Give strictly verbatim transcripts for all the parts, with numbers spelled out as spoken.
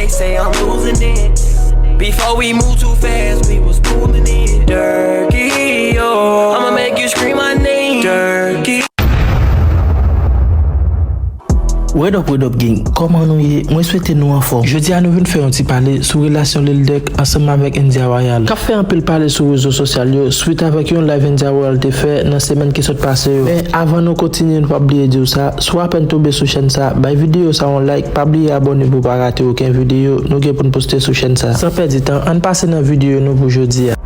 They say I'm losing it. Before we move too fast, we was pulling it. Durky, oh, I'ma make you scream my name. Durky. What up, what up, gang? Kòman nou ye? Mwen swete nou anfòm. Jodi a nou vin fè yon ti pale sou relasyon Lil Durk ansanm avèk India Royale k ap fè anpil pale sou rezo sosyal yo swit avèk yon live India Royale te fè nan semèn ki sot pase yo. Men avan nou kontinye, nou pa bliye di w sa, si w apèn tonbe sou chèn sa, bay videyo sa yon like, pa bliye abòne pou w pa rate okenn videyo nou gen pou n poste sou chèn sa. San pèdi tan, ann pase nan videyo nou pou jodi a.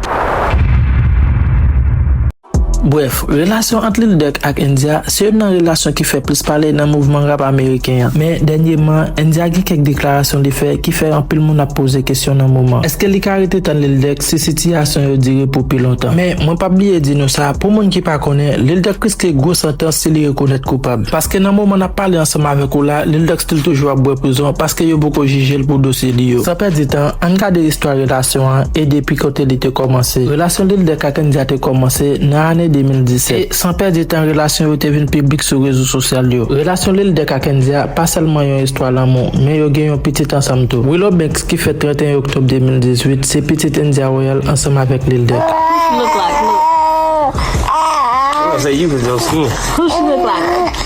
Brèf, relasyon ant Lil Durk ak India se youn nan relasyon ki fè plis pale nan mouvman rap ameriken an. Men dènyèman, India gen kèk deklarasyon li fè ki fè anpil moun ap poze kesyon nan moman. Èske li ka rete tann Lil Durk si sitiyasyon yo dire pou pi lontan? Men mwen p ap bliye di nou sa, pou moun ki pa konnen, Lil Durk riske gwo santans si li rekonèt koupab. Paske nan moman n ap pale ansanm avèk ou la, Lil Durk still toujou ap bwè prizon paske yo poko jije l pou dosye li yo. San pèdi tan, ann gade istwa relasyon an e depi kote li te kòmanse. Relasyon Lil Durk ak India te kòmanse nan ane de mil disèt. E san pèdi tan, relasyon yo te vin piblik sou rezo sosyal yo. Relasyon Lil Durk ak India pa sèlman yon istwa lanmou, men yo gen yon pitit ansanm tou. Willow Banks, ki fèt trannteyen oktòb de mil dizuit, se pitit India Royale ansanm avèk Lil Durk. Who she look like? Look. I'm gonna say you with no skin. Who she look like?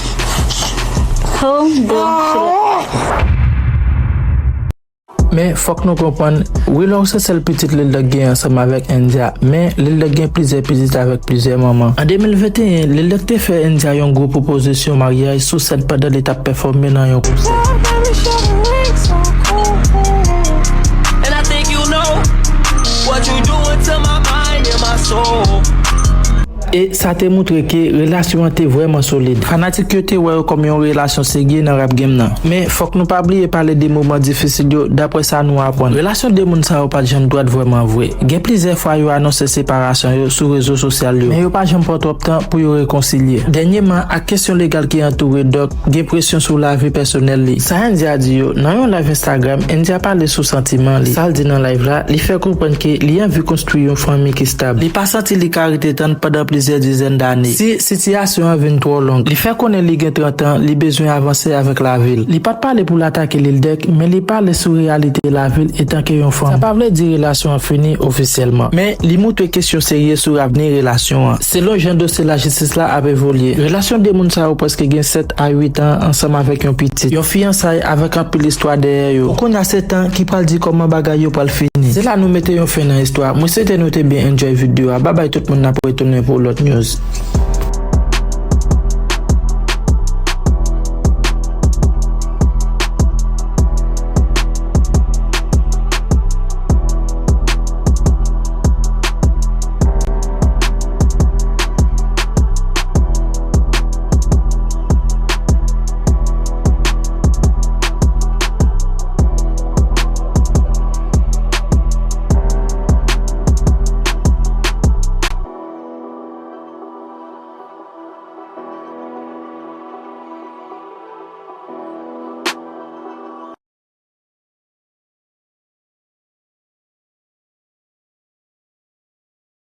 Who do she look like? Men fòk nou konprann, Willow se sèl pitit Lil Durk gen ansanm avèk India, men Lil Durk gen plizyè pitit avèk plizyè manman. An de mil venteyen, Lil Durk te fè India yon gwo pwopozisyon maryaj sou sèn pandan li t ap pèfòme nan yon konsè. And I think you know what you doing to my mind and my soul. E sa te moutre ke relasyon an te vrèman solid. Fanatik yo te wè yo kòm yon relasyon serye nan rap game nan. Men fòk nou pa bliye pale de moman difisil yo, daprè sa nou aprann. Relasyon de moun sa yo pa t janm dwat vrèman vre. Gen plizyè fwa yo anonse separasyon yo sou rezo sosyal yo, men yo pa janm pran twòp tan pou yo rekonsilye. Dènyèman, ak kesyon legal ki antoure Durk, gen presyon sou lavi pèsonèl li. Sa India di yo, nan yon live Instagram, India pale sou santiman li. Sa l di nan live la, li fè konprann ke li anvi konstwi yon fanmi ki stab. Li pa santi li ka rete tann pandan plizyè dizèn dane. Si sitiyasyon an vin twò long, li fè konnen li gen trant an, li bezwen avanse avèk lavi l. Li pa t pale pou l atake Lil Durk, men li pale sou reyalite lavi l etanke yon fanm. Sa pa vle di relasyon an fini ofisyèlman, men li moutre kesyon serye sou avni relasyon an. Selon jan dosye lajistis la ap evolye, relasyon de moun sa yo prèske gen sèt a uit an ansanm avèk yon pitit, yon fiyansay avèk anpil istwa dèyè yo. Pou kounye a, se tan ki pral di kòman bagay yo pral fini. Se la nou mete yon fen nan istwa. Mwen swete nou te byen enjoy videyo a. Babay tout moun, n ap retounen pou lòt news.